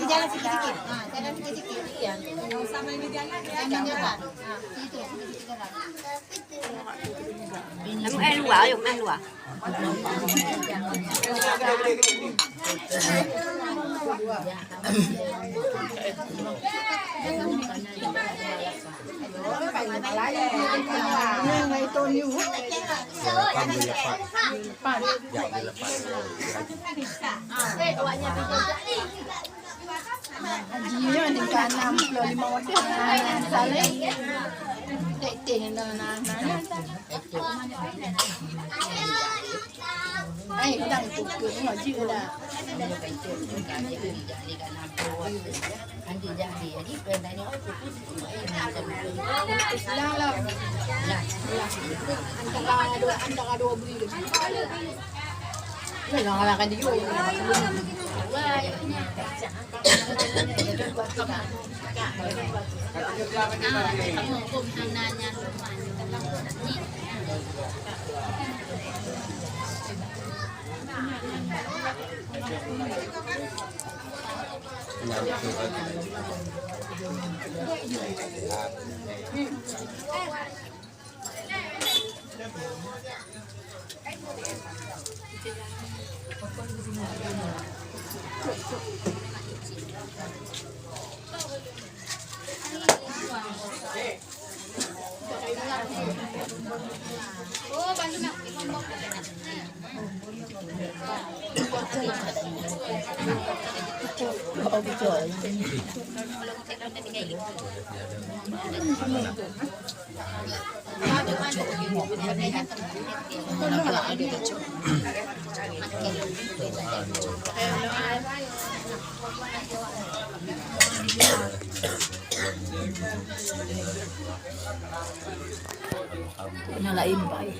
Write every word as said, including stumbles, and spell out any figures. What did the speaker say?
Jalan sikit-sikit. Ha, jalan sikit-sikit. Iya. Sama ini jalan, jalan. Ha, situ, sikit-sikit jalan. Ayo, eh, luar, ayo, eh, luar. Jih nyoe tingkat enam puluh lima udah. Saleh. Tek teh na na na. Ai, udah ikut ke ngaji dah. Lah, lah. Antara dua, antara dua beri. Lah, lah, kan dia. Nyalain baik.